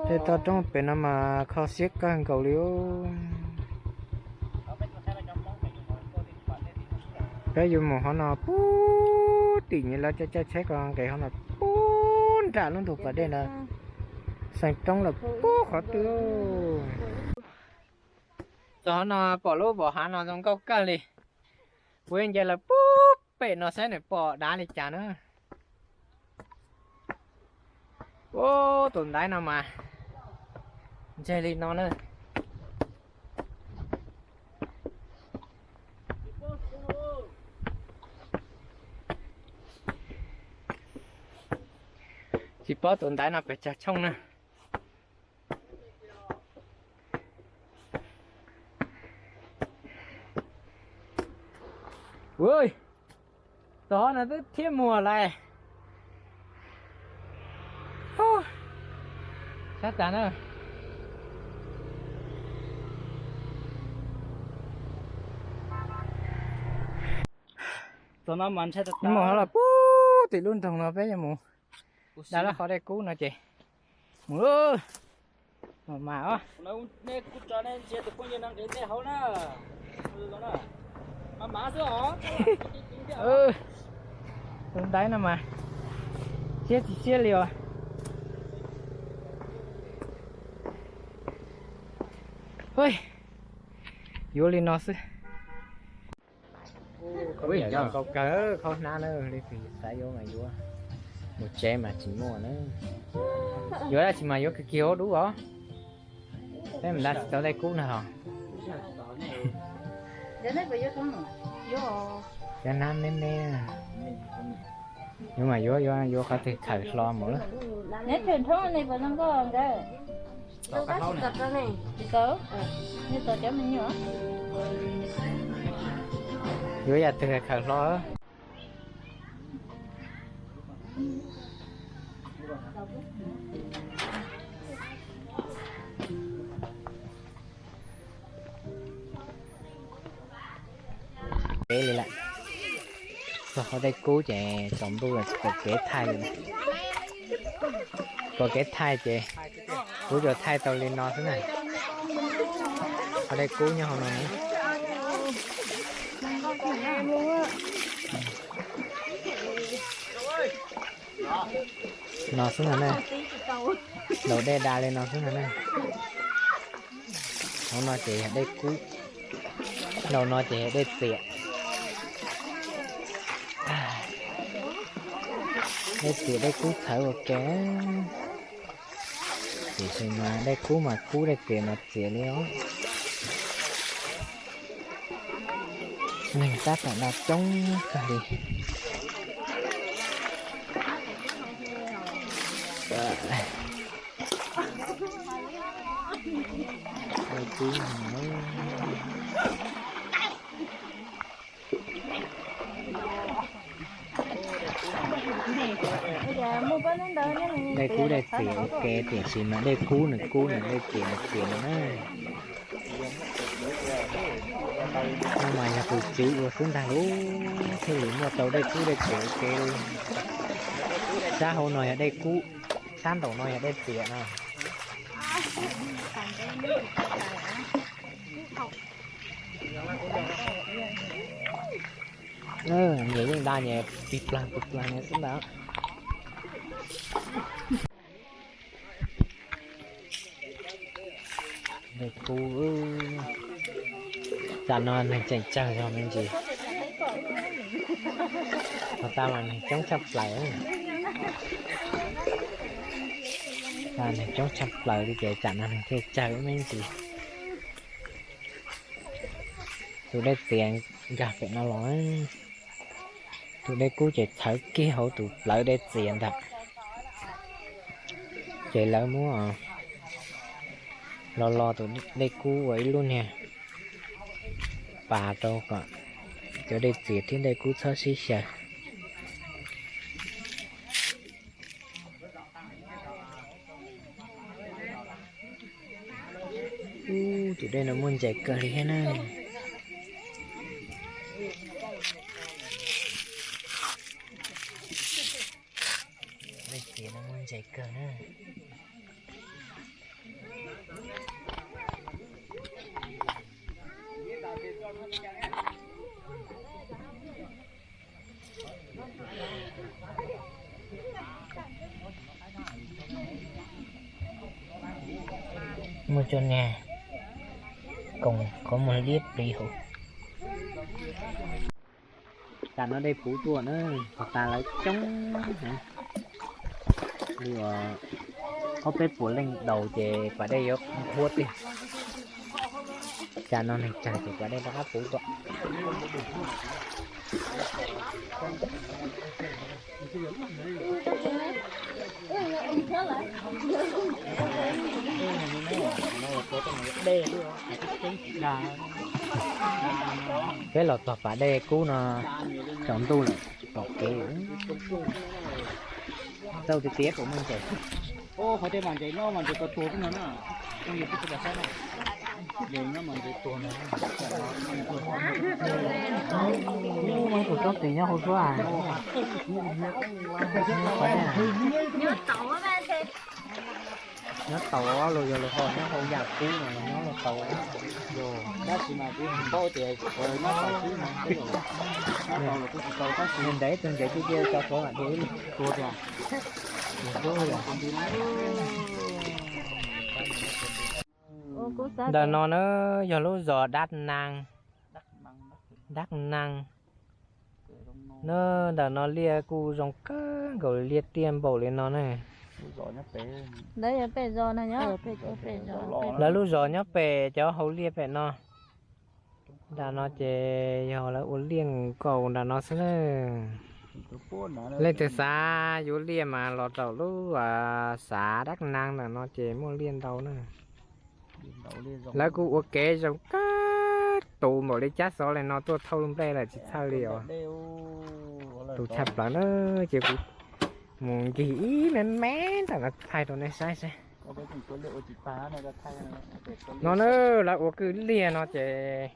Tej toj roob pem no mas kho siab kawg nkaus li. Peb yuav mus hov no pub tim nyias lawv cov caij tsheb ko nqes hov no pub nram lub ntug pas dej na, xeem roob lawm pub qhov twg. Txog hov no pom lub vos hav no zoo nkauj kawg li. Kuv yuav nce lawm pub pem no saib nws pom dav li cas na. Ub, tus ntaiv no mas ntseg li no na. Tsis paub tus ntaiv no pes tsawg tshooj na. Txog no twb thiab muag lawm. Sab tas na. Mus hov los pub tim lub nroog no peb yuav mus da lub qhov dej kub no ces mus mas os. Tus ntaiv no mas siab tsis siab li os. Yuav li no xwb. Nkauj kawg, khaub hnab na, leej twg xav yuav mas yuav, mus tsev mas tsis muaj na. Yuav dab tsi mas yuav kiag kiag hauv dub os. Peb mus da tsis tau dej kub na hos. Cov hnab me me. Yuav mas yuav, yuav qhov twg khaws hlo mus lawm. Yuav yam twg khaws hlo. Peb li lawm. Txog qhov dej kub ces tsaus ntuj pom kev thaij li. Pom kev thaij ces kuv tsuas thaij tau li no xwb na. Qhov dej kub nyob hauv no na. No xwb no na. Daus dej da li no xwb no na. Hauv no ces yog dej kub, hauv no ces yog dej txias. Dej txias dej kub txhawv ua ke. Tiam sis mas dej kub mas kub, dej txias mas txias li os. Neeg tab tom da coob kawg li. Dej kub dej txias ua ke, tiam sis mas dej kub nws kub, nws dej txias nws txias na. No mas yog tus tswv ua xwb ntag lauj, thiaj li muaj tau dej kub dej txias ua ke li. Sab hauv no yog dej kub, sab nraum no yog dej txias no. Nyias yeej da nyias plig plag plig plag nyias xwb ntag. Dej kub, tsam no neeg tseem tsawg zog me ntsis. Hos tas mas neeg coob tshaj plaws. Neeg coob tshaj plaws li ces tsam no neeg thiaj tsawg me ntsis. Tus dej txias nkag pem no los, tus dej kub ces txhawv kiag hauv tus plawv dej txias ntag. Ces lawv muab los los tus dej kub ua ib lub niag pas rau kom cov dej txias thiab dej kub txhob sib xyaw. Ub, tus dej no muaj ntses kawg li thiab na. Tes kawg na. Muaj tso niag koom qhov muag liab plis hauv. Tam no dej puv tuaj na, qhov tas lawv coob heev. Li uas ob peb puas leej daus ces pas dej yuav huab tiag. Tam no neeg tsawg ces pas dej rov qab puv tuaj. Peb los txog pas dej kub no tsaus ntuj lawm, tsis pom kev. Txauj tiag tiag puas muaj ntses. Qhov tej mas ntses nyob mas ntses ko tuag xwb no na. Tus tsob tis nyob hauv suab. Nyob taus los yog los ho nyob hauv yam kub no los nyob los tau. Tab sis mas kuv tsis paub tias nyob taus xwb no. Nws ntev tus ntses tiag tiag tso suav mam dhia ib lub. Ntawm no na yog lub zos Dab Nag, Dab Nag. Na, ntawm no liaj kuj zoo kawg nkaus li, liaj tiaj npaum li no ne. Lawv lub zos nyob pem cov hauv liaj pem no. Nram no ces yog lawv ua liaj nkaus nram no xwb na. Leej twg xav yuav liaj mas los rau lub xav Dab Nag ntawm no ces muaj liaj ntau na. Lawv kuj ua kev zoo kawg, tus npaum li cab xov li no tuaj thauj lub nplej lawm tsis txhawj li os. Tus tshaj plaws na, ces kuv mus nkig ib me me ntawm no thaij rau nej saib seb. No na, lawv ua kwj liaj no ces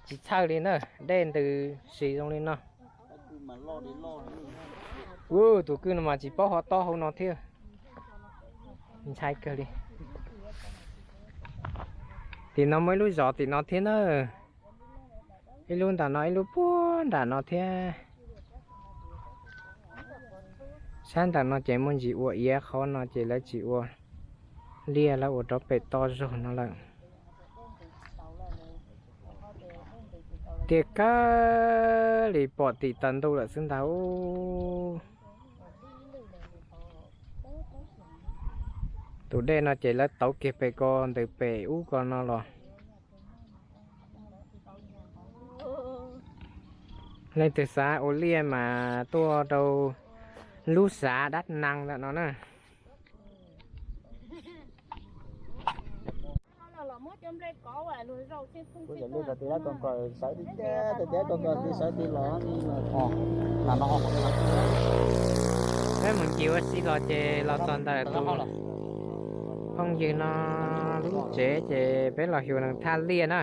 tsis txhawj li na, dej ntws si zoo li no. Tus kwj no mas tsis paub ho tob hauv no thiab. Ntshai kawg li. Tim no muaj ib lub zos tim no thiab na. Ib lub ntawm no ib lub puag nram no thiab. Sab ntawm no ces muaj ntsis ua iav, qhov no ces lawv tsis ua liaj, lawv ua rau pem toj zog no lawm. Tiaj kawg li pom tim taw ntuj lawm xwb ntag. Tus dej no ces lawv tauv kiag pem ko ntawm pem ub ko no los. Leej twg xav ua liaj mas tuaj rau lub xav Dab Nag ntawm no na. Peb mus ncig ua si los ces los txog ntawm tus phooj ywg no lub tsev ces peb los xyuas nws thaj liaj na.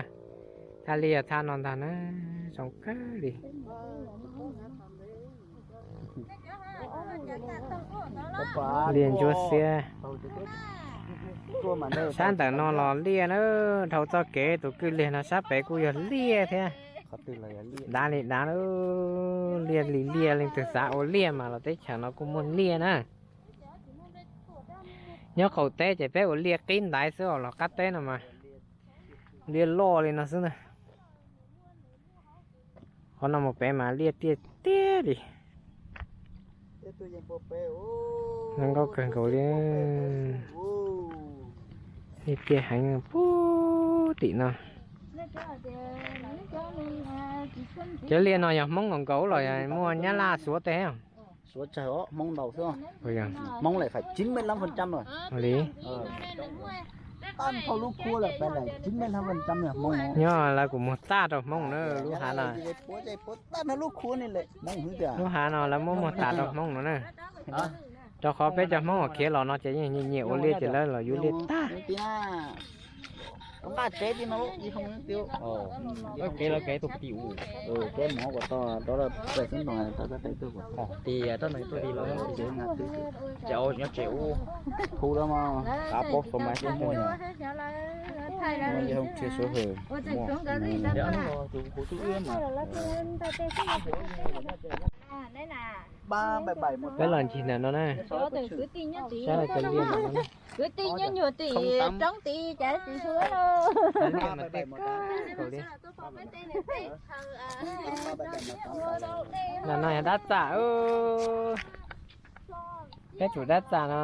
Thaj liaj yog thaj no ntag na, zoo kawg li. Liaj ntsuab xiab. Sab ntawm no los liaj na, dhau txoj kev tus kwj liaj no sab pem kuj yog liaj thiab. Dav li dav, liaj li liaj, leej twg xav ua liaj mas los teb chaws no kuj muaj liaj na. Nyob qaum teb ces peb ua liaj qib ntaiv xwb os, los qab teb no mas liaj loj li no xwb na. Qhov no mus pem mas liaj tiaj tiag li. Zoo nkauj kawg nkaus li. Liaj tiaj heev puag tim no. Cov liaj no yog Hmoob nkaus nkaus los yog muaj Nyab Laj Suav tej? Li nyob lawv kuj muag tag rau Hmoob na lub hav no. Lub hav no lawv muab muag tas rau Hmoob no na. Rau qhov peb cov Hmoob uas khiav los no ces yeej nyiam nyiam ua liaj ces lawv los yuav liaj tag. Nqaj tsev ti no, ib hoo ti. Kev lawv kev tuaj tim u. Kev mus hauv kom tau rov pais xwb no, tau tau tuaj tim rau no tuaj tim lawv. Ces nyob tsev ub, hu lawm mas, qav paub xov mais xwb muaj. Yog hoo tsis sua hwm. Peb los ncig ntawm no na. Sab laj cov liaj no. Kwv tij nyob nyuag tim roob tid cas tsis hu. Liaj mas tej kawg nkaus li. Ntawm no yog dab txam. Peb tus dab txam no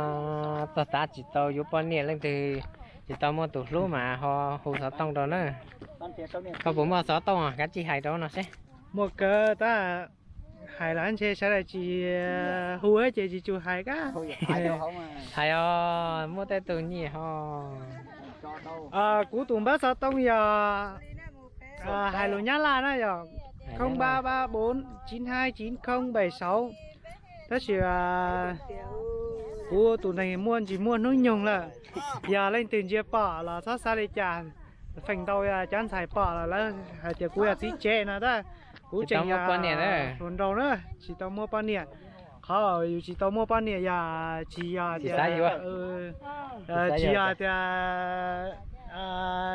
txog tav tsis tau yuav poj niam, leej twg tsis tau muaj tus hlub mas ho hu xov tooj rau na. Koj puas muaj xov tooj os? Kav tsij hais rau no seb. Muaj kawg tab, hais los ntshe sawv daws tsis hu ces tsis tshua hais kab. Hais os, muaj tej tus nyiam ho. Kuv tus npawb xov tooj yog, hais lus Nyab Laj na yog không ba ba bốn chín hai chín không bảy sáu. Tab sis kuv tus neeg muaj ntsis muaj hnub nyoog lawm, yog leej twg ntsia pom los txhob xav li cas. Feem ntau cov ntxhais pom los lawv hais tias kuv yog txiv tsev no tab, kuv tseem yog hluas nraug na, tsis tau muaj poj niam. Qhov yus tsis tau muaj poj niam yog tsis yog tias, tsis yog tias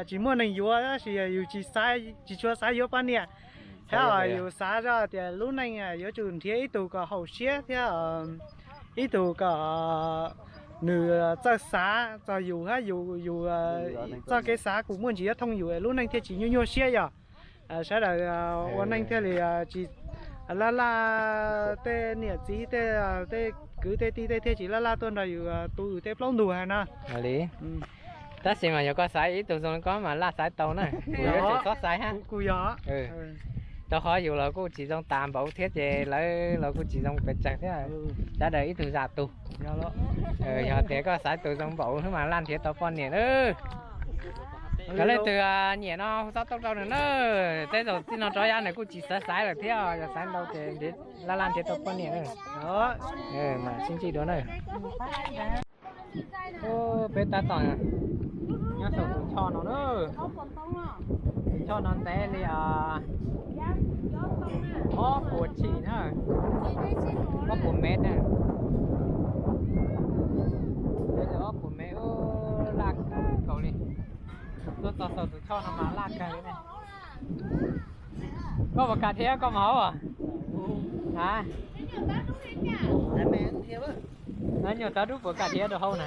tsis muaj neeg yuav, tab sis yog yus tsis tshua xav yuav poj niam, thiab yus xav zoj tias lub neej yuav tsum nrhiav ib tug kom haum siab thiab ib tug kom nws txawj xav txog yus thiab yus txoj kev xav kuj muaj ntsis yuav thooj yus lub neej thiaj tsis nyuaj nyuaj siab yog. Sawv daws ua neej thiaj li tsis laj laj, tej niam txiv tej, tej kwv tej tij tej thiaj tsis laj laj tuaj nrog yus tu yus tej plaub ntug hais no. Li, tab sis mas yog koj xaiv ib tug zoo li koj mas laj xaiv tau na, kuv yuav tsum txhob xaiv hab. Kuj yog, rau qhov yus los kuj tsis zoo tas npaum thiab ces lawv los kuj tsis zoo pes tsawg thiab, sawv daws ib tug zam tug. Yog tias koj xaiv tus zoo npaum xwb mas laj nrhiav tau poj niam na. Yog leej twg nyiam no hu xov tooj rau nws na. Tej zaum txij no rov yam nws kuj tsis xav xaiv lawm thiab, yog xaiv ntau ces laj laj nrhiav tau poj niam na. Mam sib ntsib dua na. Peb tab tom nyob saum tus choj no na. Tus choj no ntev li ob puas tshim na, ob puas mev na. Ntev li ob puas mev, laj kawg nkaus li. Tuaj txog saum tus choj no mas laj kawg li ne. Koj puas kam dhia koj mus hauv? A, nyuam tau dub puas kam dhia rau hauv na?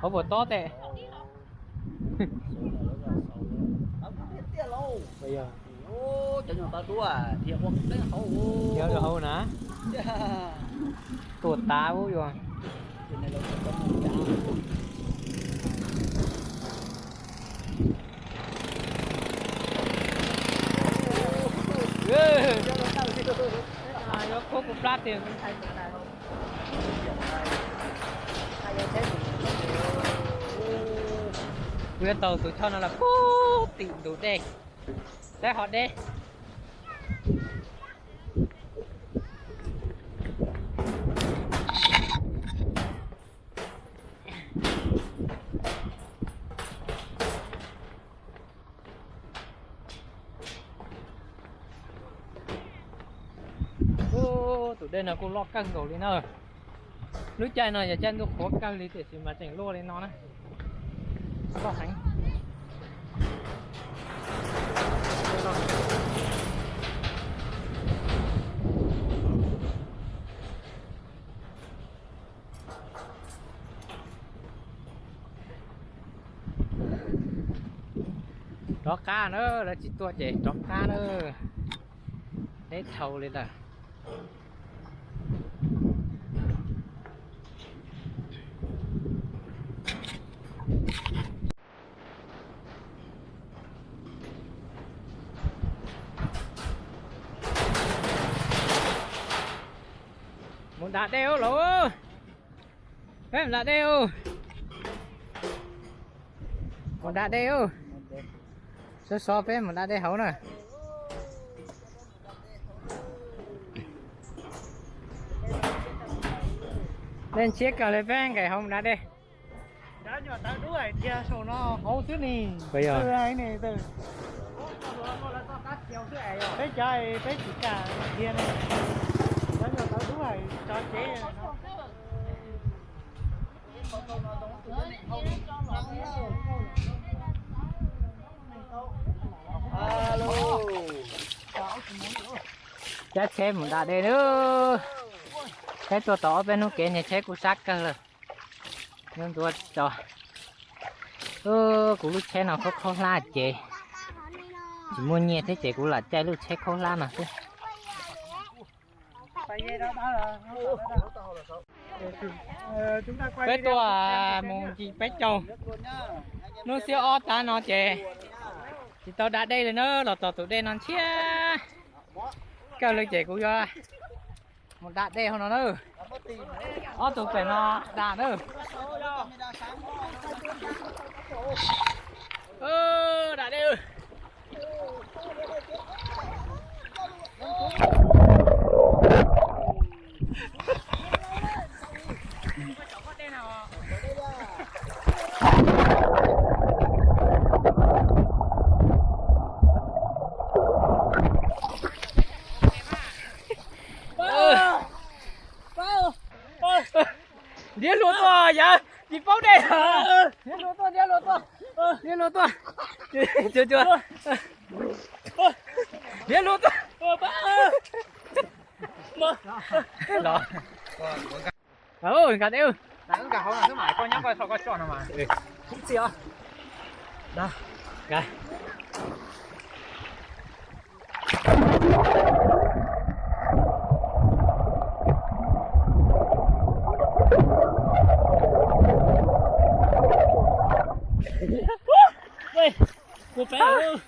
Hauv puas tob tes? Dhia rau hauv na. Tuaj tav ub yuav. Yuav khuab kuv plab tiag. Kuv yuav taug tus choj no los puag tim ntug dej, saib ho deb. Tus dej no kuj loj kawg nkaus li na. Lub caij no yog caij ntuj qhuav kawg li tiam sis mas tseem luaj li no na. Loj heev. Rov qab na, lawv tsis tuaj ces rov qab na. Deb dhau li lawm. Mus da dej ub lauj. Peb mus da dej ub. Mus da dej ub. Sov sov peb mus da dej hauv na. Dej ntshiab kawg li, peb nqes hauv mus da dej. Cov nyuam tawv dub hais tias saum no hauv xwb ni. Peb cov peb tsis kam dhia no. Cov nyuam tawv dub hais tso cev. Cab tsheb mus da dej nawb. Tsheb tuaj tau ob peb hnub kev niag tsheb kuj sab kawg lawm. Ntuav ntuav tso. Kuv lub tsheb no khaub khaub hlab ces tsis muaj nyiaj thiab ces kuv lam caij lub tsheb khaub hlab no xwb. Peb tuaj mus ncig peb caug hnub xiab ob tag no ces tsis tau da dej li na, los txog tus dej no ntshiab kawg li ces kuv yuav mus da dej hauv no na. Ob tug pem no da na. Da dej. Diab hluas tuaj yawg, tsis paub dej. Diab hluas tuaj, diab hluas tuaj, diab hluas tuaj. Diab hluas tuaj. Los. Nkag dej. Kuv pem.